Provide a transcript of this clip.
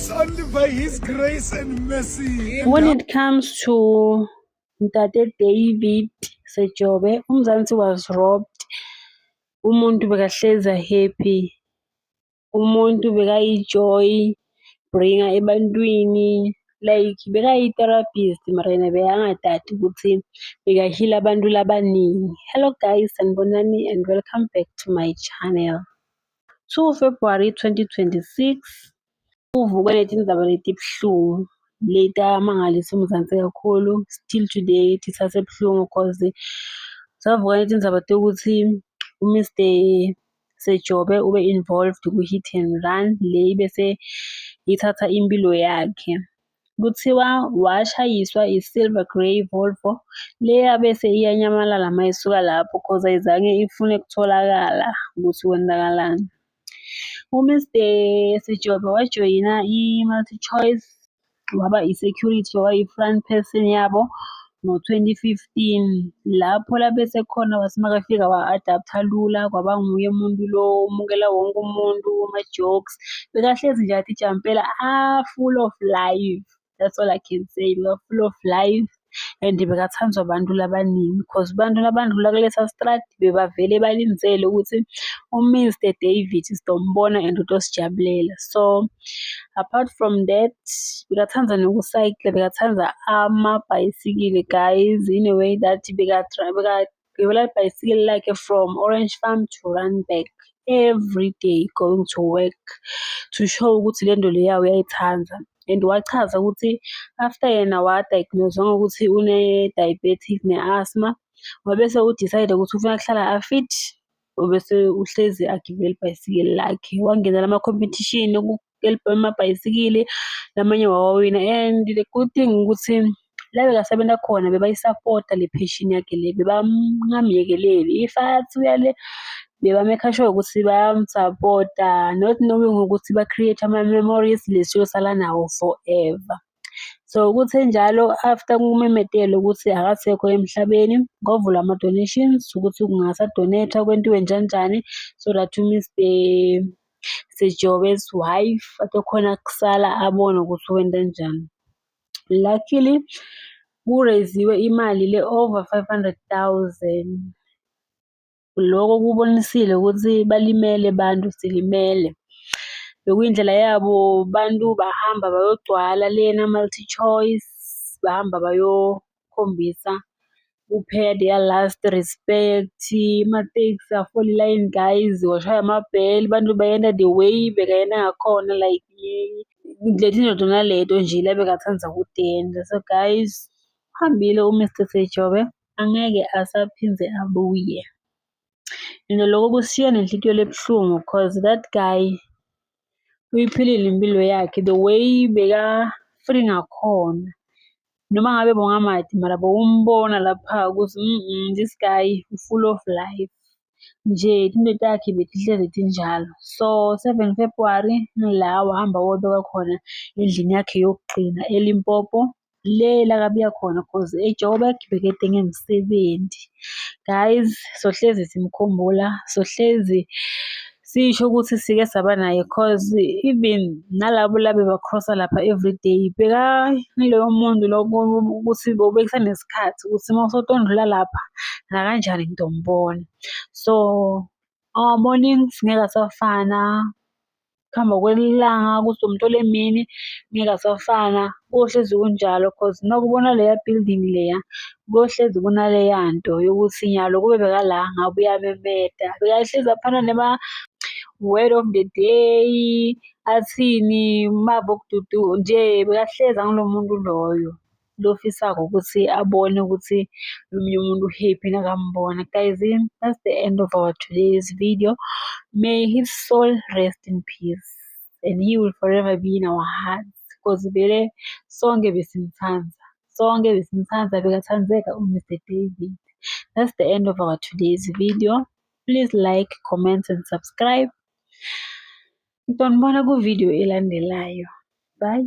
It's only by His grace and mercy. When it comes to Ntate David Sejobe, uMzansi was robbed. Umuntu bekahlezi happy. Umuntu bekayi-joy bringer ebantwini, like bekayi-therapist mara yena bekangatati ukuthi beka-heal-a abantu labaningi. Hello guys, sanibonani and welcome back to my channel. 2 February 2026, kuvukwe netindzaba letibuhlungu letamangalisa uMzansi kakhulu. Still today tisasebuhlungu, 'cause savuka netindzaba tekuthi u-Mr Sejobe ube involved ku-hit and run le bese ithatha impilo yakhe. Kuthiwa washayiswa i-silver grey Volvo le yabese iyanyamalala mayisuka lapho, 'cause ayizange ifune kutholakala ukuthi kwenzakalani. U-Mr Sejobe wajoyina i-MultiChoice, waba i-security, waba i-front person yabo ngo-2015, lapho labese khona wathi makafika wa-adapt-a lula, kwaba nguye umuntu lo omukela wonke umuntu, ama-jokes. Bekahlezi nje atijampela, a-full of life, that's all I can say, beka-full of life and bekathandwa abantu labaningi, 'cause bantu labandlula kulesa stradi bebavele balindzele ukuthi u-Mr David sitombona and utosijabulela. So apart from that, bekathanda noku-cycle, bekathanda amabhayisikili guys, in a way that bekagibela ibhayisikili lakhe from Orange Farm to Randburg every day going to work, to show ukuthi lento leya uyayithanda. And wachaza ukuthi after yena wa-diagnose-wa ngokuthi une-diabetic ne-asthma, wabese u-decide ukuthi ufuna kuhlala a-fit, ubese uhlezi agibela ibhayisikili lakhe. Wangenela ama-competition amabhayisikili, lamanye wawawina, and the good thing ukuthi la bekasebenza khona bebayi-support-a le passion yakhe le, bebangamyekeleli. If athi uya le, beba-make sure ukuthi bayam-support-a, not knowing ukuthi ba-create ama-memories lesiyosala nawo forever. So kuthe njalo after kumemetelwe ukuthi akasekho emhlabeni, kwavulwa ama-donations ukuthi kungasa-donate-wa kwentiwe njani njani so that u-Mr Sejobe's wife atokhona kusala abone ukuthi wenzenjani. Luckily ku-raise-iwe imali le over 500,000. Loko kubonisile ukuthi balimele bantu, silimele. Bekuyindlela yabo, bantu bahamba bayogcwala lena MultiChoice, bahamba bayokhombisa ku-pay their last respect. Amatekisi afola ilayini guys, kwashaywa amabhele, bantu bayenda the way bekayenda ngakhona, like leti tona leto nje la bekatsandza kutenta. So guys, uhambile u-Mr Sejobe, angeke asaphindze abuye. And loko kushiya nenhlitiyo lebuhlungu, 'cause that guy uyiphilile impilo yakhe the way beka-free ngakhona. Noma ngabe bowungamati mara bowumbona lapha ukuthi this guy full of life. Nje tinto takhe betihlezi tinjalo. So 7 February la wahamba wayobekwa khona endlini yakhe yokugcina eLimpopo, le la akabuya khona, 'cause eJoburg bekede ngemsebenti. Guys, sohlezi simkhumbula, sohlezi sisho ukuthi sike saba naye, 'cause even nalabo laba beba-cross-a lapha everyday, bekayiloyo muntu lo ukuthi bekusanesikhathi ukuthi mawusotondlula lapha nakanjani ngitombona. So our mornings ngeke asafana, kuhamba kwelanga kuze umthole emini ngeke asafana, kohlezi kunjalo, 'cause nakubona leya building leya kuyohlezi kunaleya nto yokuthi nyalo kube bekala ngabe uyamemeta. Bekahlezi aphana nema-word of the day, athini nje bekahlezi angulo muntu loyo lofisako ukuthi abone ukuthi omunye umuntu u-happy nakambona. Guys, that's the end of our today's video. May his soul rest in peace and he will forever be in our hearts, 'cause vele sonke besimtsandza, sonke besimtsandza, bekatsandzeka u-Mr David. That's the end of our today's video. Please like, comment and subscribe. Ngitonibona ku-video elandelayo. Bye.